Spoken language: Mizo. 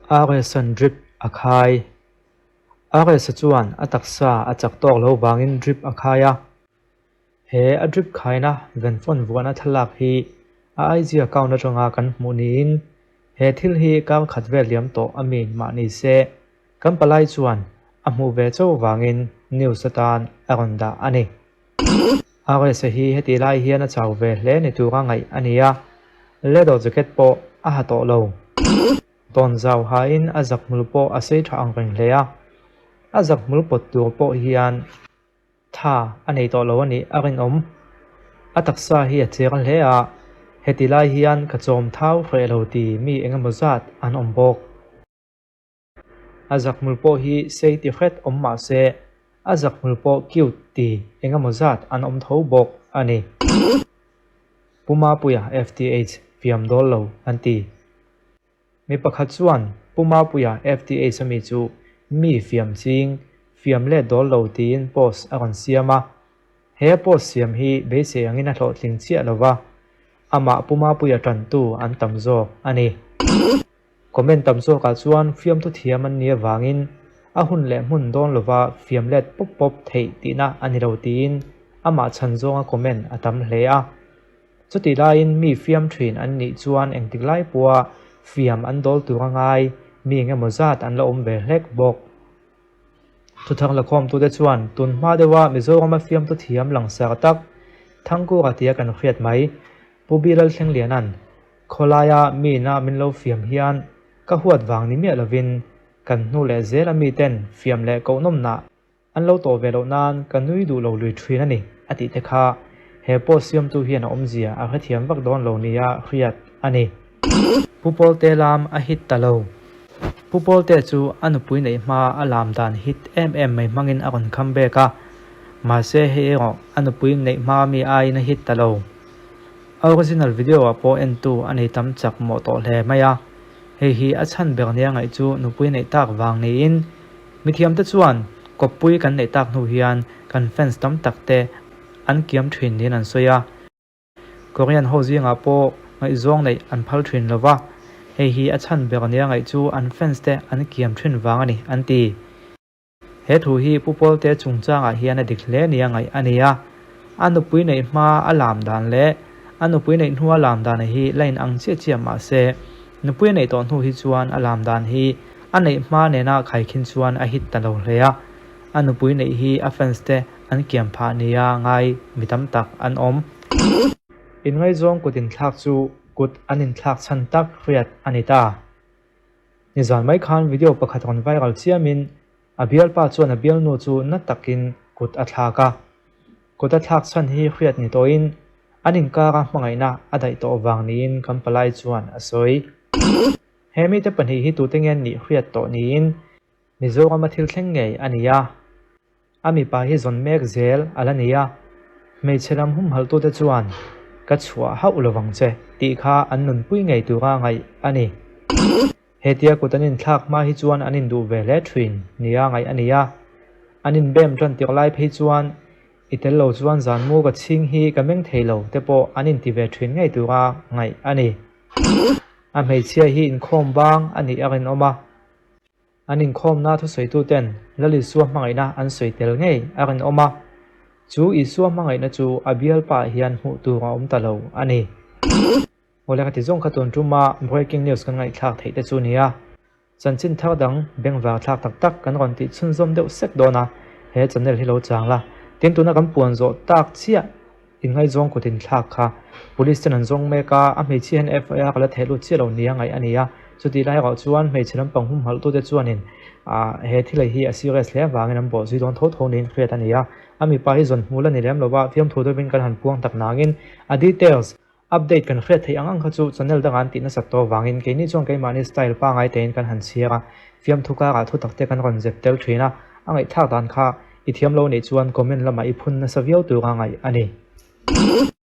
RS-a'n drip a khai. RS-a chuan a taksa a chak tawk lo vangin drip a khai a. He a drip khaina venfawn vuahna thlalak hi a IG account atanga kan hmuh niin he thil hi kar khat vel liam tawh a mi mah ni se kan palai chuan a hmuh ve chauh vangin news atan a rawn dah a ni. RS-a hi heti lai hian a chau ve hle ni tura ngaih a ni a, leather jacket pawh a ha tawh lo. Tawn zau hain a zakhmul pawh a sei tha ang reng hle a, a zakhmul pawt tur pawh hian tha a nei tawh lo a nih a rinawm. A taksa hi a cher hle a, heti lai hian ka chawm thau hreh lo ti mi engemaw zat an awm bawk. A zakhmul pawh hi sei ti hret awm mah se, a zakhmul pawh cute ti engemaw zat an awm tho bawk a ni. Pu Mapuia FTH fiam dawl lo an ti. Mi pakhat chuan Pu Mapuia FTH ami chu mi fiam ching, fiam let dawl lo tiin post a rawn siam a. He post siam hi beisei angin a hlawhtling chiah lo va, amah Pu Mapuia tantu an tam zawk a ni. Comment tam zawkah chuan fiamthu thiam an nih avangin a hun leh hmun dawn lova fiam let pawp pawp theih tihna a ni lo tiin amah chhan zawnga comment a tam hle a. Chutih laiin mi fiam thin an nih chuan engtik lai pawha fiam an dawl tur a ngai mi engemaw zat an la awm ve hlek bawk. Thuthang lakhawmtute chuan tun hma deuha Mizorama fiamthu thiam langsar tak Thangkura tia kan hriat mai Pu Bilal Thlengliana'n Khawlaia miina min lo fiam hian ka huat vang ni miah lovin kan hnu leh zel a miten fiam leh kohnawmnah an lo tawh ve loh nan ka nui duh lo lui thin a ni a tih te kha he post siamtu hian a awmzia a hrethiam vak dawn lo nia hriat a ni. Pu Pawlte lam a hit ta lo. Pu Pawlte chu a nupui neih hma a lam dan hit em em mai hmangin a rawn kham bek a, mahse hei erawh a nupui neih hma mi aiin a hit ta lo. A original video ah pawh entu a nei tam chak mawh tawh hle mai a, hei hi a chhan ber nia ngaih chu nupui neih tak vang niin mithiamte chuan kawppui kan neih tak hnu hian kan fans tam tak te an kiam thin niin an sawi a, Korean ho zingah pawh ngaihzawng neih an phal thin lo va, hei hi a chhan ber nia ngaih chu an fans te an kiam thin vang a ni an ti. He thu hi Pu Pawlte chungchangah hian a dik hle nia ngaih a ni a. A nupui neih hma a lam dan leh a nupui neih hnua lam dan hi la inang chiah chiah mah se, nupui a neih tawh hnu hi chuan a lam dan hi a neih hma nena khaikhin chuan a hit ta lo hle a. A nupui neih hi a fans te an kiam phah nia ngai mi tam tak an awm. Inngaizawng kut inthlak chu kut an inthlak chhan tak hriat a ni ta. Nizan mai khan video pakhat rawn viral chiamin a bialpa chuan a bialnu chu na takin kut a thlak a. Kut a thlak chhan hi hriat ni tawhin an inkara hmangaihna a daih tawh vang niin kan palai chuan a sawi. He mite pahnih hi tute nge an nih hriat tawh niin Mizorama thil thleng ngei a ni a. A mipa hi zawn mek zel a la ni a, hmeichhe lam humhalhtute chuan ka chhuah hauh lo vang che tih kha an nunpui ngei tura ngaih a ni. Hetia kut an inthlak hma hi chuan an induh ve hle thin nia ngaih a ni a, an inbem tan tirh lai phei chuan i tel lo chuan zan mu ka chhing hi ka meng thei lo te pawh an inti ve thin ngei tura ngaih a ni. A hmeichhia hi inkhawm bang a nih a rinawm a. An inkhawmna thusawituten Lal Isua hmangaihna an sawi tel ngei a rinawm a, chu Isua hmangaihna chu a bialpaah hian hmuh tur a awm ta lo a ni. Awle ka ti zawng kha tun tuma breaking news kan ngaihthlak theih te chu nia. Chanchin thar dang bengvar thlak tak tak kan rawn tih chhunzawm deuh sek dawn a, he channel hi lo chang la. Tin tuna kan puan zawh tak chiah Inngaihzawng kut inthlak kha Police ten an zawng mek a, a hmeichhia hian FIR a la theh lut chiah lo nia ngaih a ni a. Chutih lai erawh chuan hmeichhe lampang humhalhtute chuanin he thil hi a serious hle avangin an bawhzui dawn tho tho niin hriat a ni a. A mipa hi zawn hmul a ni lem lo va, fiamthu deuhin kan han puang tak nangin a details update kan hriat theih ang ang kha chu channel dangah an tih nasat tawh avangin keini chuan keimahni style pangai tein kan han chhiar a, fiamthu karah thu takte kan rawn zep tel thin a, a ngaihthlak dan kha I thiam lo nih chuan comment lamah i phun nasa viau tur a ngaih a ni.